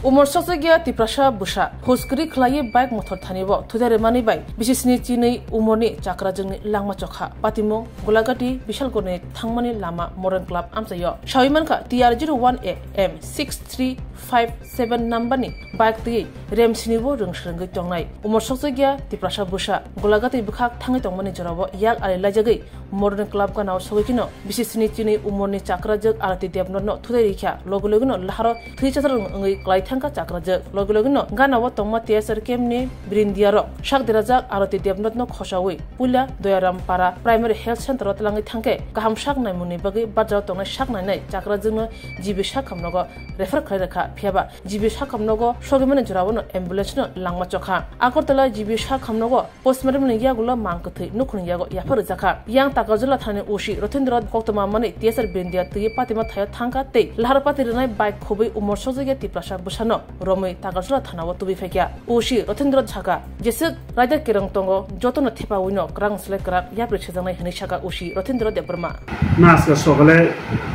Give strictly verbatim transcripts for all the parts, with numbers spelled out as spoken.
Umor sokjakya Tiprasa bwsa, huskri khlaiwi bike mothor thani bo thuda rwmani bai bisi sni chinwi umorni chakrajwkni langma chokha. Patimung Golagati Bisalgorni thangmani lama Modern Club amchaio. Sawi mankha T R zero one A M six three five seven numberni bike twi rem sini bo rwng swrwngwi tongnai. Umor sokjakya Tiprasa bwsa Golagati bwkhak thangwi tongmani jorao yak ari laijagwi Modern Club ganao sogwi kheno bisi sni chinwi umorni chakrajwk Arati Debnathno thudai rikha, logi logino laharo thwi chajak wngwi klai thangkha chakrajwk. Logi logino ganao tongma T S R campni birindiarok sak derajak Arati Debnathno khosawi puila Doyaram Para Primary Health Centero twlangwi thangkhe kaham sak naimungni bagwi barjao tongnai sak nainai chakrajwkno G B sak hamnogo refer khlai rwkha, phiyaba G B sak hamnogo sogwimani jorao ambulance-no langma chokha. Agartala G B sak hamnogo postmortem ni yagulo mang kwthwi nukhungni yago yapha rwjakha. Yang Takarjala thani O C Rothendra koktwma mani T S R birindia twi patima thaio thangkha tei lahar pati rwnai bike khubui umor sokjakya Tiprasa bwsano romwi Takarjala thanao tubui phaikha. O C Rothendra sakha, jeswk raida kerong tongo, jotono thepawino kwrang slai kwrak yapri sejaknai hwnwi sakha O C Rothendra Debbarma. Na আজকে সকালে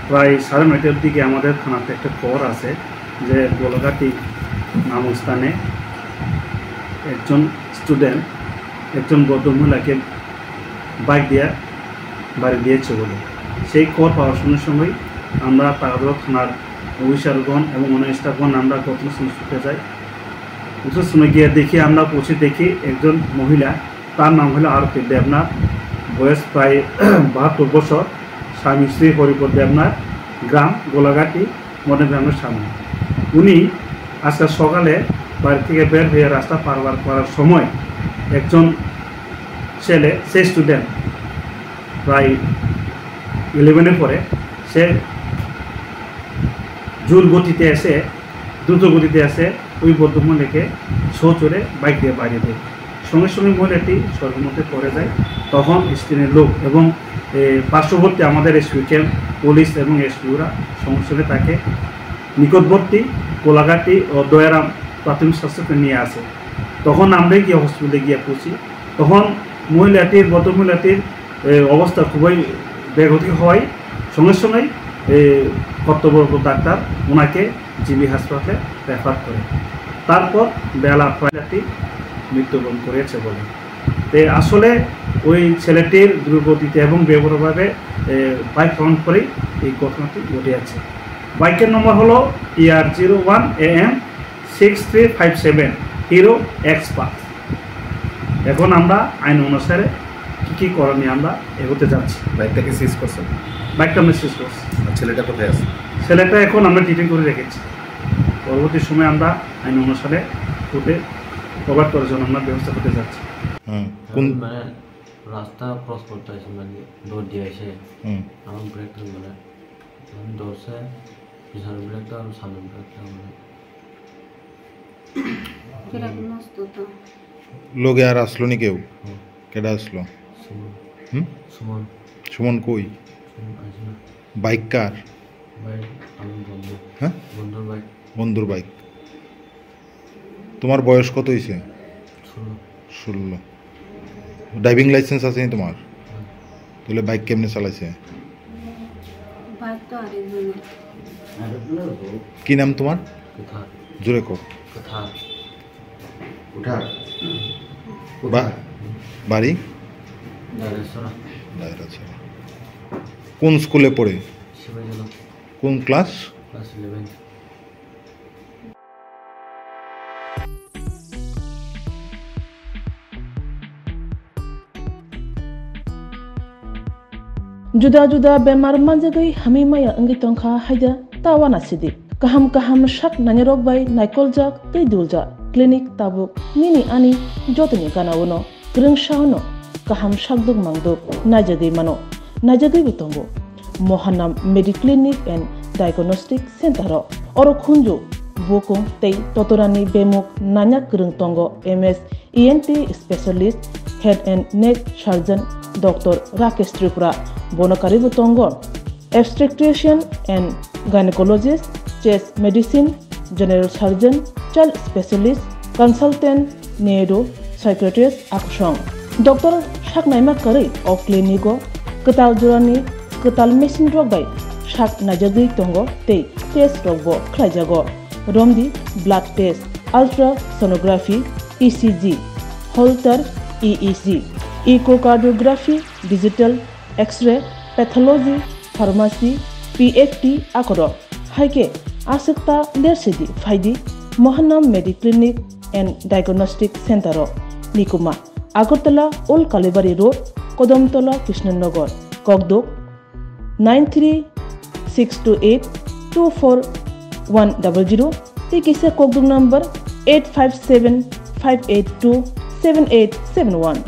প্রায় সাড়ে নয়টার দিকে আমাদের থানাতে একটা খবর আছে যে গোলাঘাটি নামক স্থানে একজন স্টুডেন্ট একজন বৌদ্ধ মহিলাকে বাইক দিয়ে বাড়ি দিয়েছে বলে। সেই খবর পাওয়ার সঙ্গে সঙ্গেই আমরা তাগাদরা থানার অফিসারগণ এবং অন্য স্টাফগণ আমরা ঘটনাস্থলে ছুটে যাই। ঘটনাস্থলে গিয়ে দেখি, আমরা পৌঁছে দেখি একজন মহিলা, তার নাম হলো আরতি দেবনাথ, বয়স প্রায় বাহাত্তর বছর, স্বামী শ্রী হরিপদ দেবনাথ, গ্রাম গোলাঘাটি, মডেল গ্রামের সামনে। উনি আজকে সকালে বাড়ি থেকে বের হয়ে রাস্তা পারাপার করার সময় একজন ছেলে, সে স্টুডেন্ট, প্রায় ইলেভেনে পড়ে, সে জোর গতিতে এসে, দ্রুত গতিতে এসে ওই বৌদ্ধ মহিলাকে সচরে বাইক দিয়ে বাড়ি দেয়। সঙ্গে সঙ্গে মহিলাটি স্বর্গের মধ্যে পড়ে যায়। তখন স্থানীয় লোক এবং, এ, পার্শ্ববর্তী আমাদের এসপি ক্যাম্প, পুলিশ এবং এসপিওরা সঙ্গে সঙ্গে তাকে নিকটবর্তী কোলাঘাটি ও দয়ারাম প্রাথমিক স্বাস্থ্যকেন্দ্রে নিয়ে আসে। তখন আমরাই গিয়ে হসপিটালে গিয়ে পৌঁছি। তখন মহিলাটির, বৌদ্ধ মহিলাটির, এ, অবস্থা খুবই বেগতিক হয়। সঙ্গে সঙ্গেই, এ, কর্তব্যরত ডাক্তার ওনাকে জিবি হাসপাতালে রেফার করে। তারপর বেলা প্রায় রাতে মৃত্যুবরণ করেছে বলে। তে আসলে ওই ছেলেটির দুর্গতিতে এবং বেপরোয়াভাবে, এ, বাইক চালানোর পরেই এই ঘটনাটি ঘটে আছে। বাইকের নম্বর হলো T R zero one A M six three five seven, hero x pulse. এখন আমরা আইন অনুসারে কি কি করণীয় আমরা এগোতে যাচ্ছি। বাইকটা কি সিজ করছেন? বাইকটা আমরা সিজ করছি। আর ছেলেটা কোথায় আছে? ছেলেটা এখন আমরা ডিটেইন করে রেখেছি। পরবর্তী সময় আমরা আইন অনুসারে কোর্টে প্রোভাইড করার জন্য আমরা ব্যবস্থা করতে যাচ্ছি। হুম, কোন আমি মানে রাস্তা ক্রস করতে আসি, মানে দৌড় দিয়ে এসে হুম। আমার ব্রেক ধরে মানে আমি দৌড়ছে, পিছনের ব্রেকটা আর সামনের ব্রেকটা মানে ব্রেক নষ্ট তো। লগে আর আসলো নি কেউ? হুম। কেডা আসলো? সুমন। হুম? সুমন। সুমন কই? সুমন আসে না। বাইক কার? বাইক আমার বন্ধু। হ্যাঁ? বন্ধুর বাইক। বন্ধুর বাইক। তোমার বয়স কত হইছে? ষোলো। ষোলো। ড্রাইভিং লাইসেন্স আছে নি তোমার? হুম। তাহলে বাইক কেমনে চালাইছে? বাইক তো আরেকজনের। কি নাম তোমার? কুঠার। জোরে কও। কুঠার। কুঠার। বা-, বাড়ি? দায়রাছড়া। দায়রাছড়া। কোন স্কুলে পড়ে? শিবাজীনগর। কোন class? Class eleven. Juda juda bemar manjagwi hamwi maya wngwi tongkha haida ta uanasidi. Kaham kaham sak nainarok bai naikoljak tei duljak clinic tabuk nini ani jotoni ganaono. Kwrwngsa hwno kaham sakduk mangduk naijagwi mano, naijagwibo tongo. Mohanam Mediclinic and Diagnostic Center o. Oro khunju, bukung tei totorani bemuk nanya kwrwng tongo M S E N T specialist, head and neck surgeon Doctor Rakesh Tripura. Bono karwibo tongo obstetrician and gynecologist, chest medicine, general surgeon, child specialist, consultant, neuro psychiatrist akusong. Doctor sak naima kwrwi o clinic o kwtal jorani kwtal machine rok bai sak naijagwi tongo tei test rok bo khlaijago. romdi blood test, ultrasonography, E C G, Holter E E G, echocardiography, digital X-ray, pathology, pharmacy, P F T akorok. Hai khe aswk ta ler sidi phaidi Mahanam Mediclinic and Diagnostic Center o, Nikuma, Agartala Old Kalibari Road, Kodomtola, Krishnanagar, Kokduk, nine three six two eight two four one double zero, tei kisa kokduk number eight five seven five eight two seven eight seven one.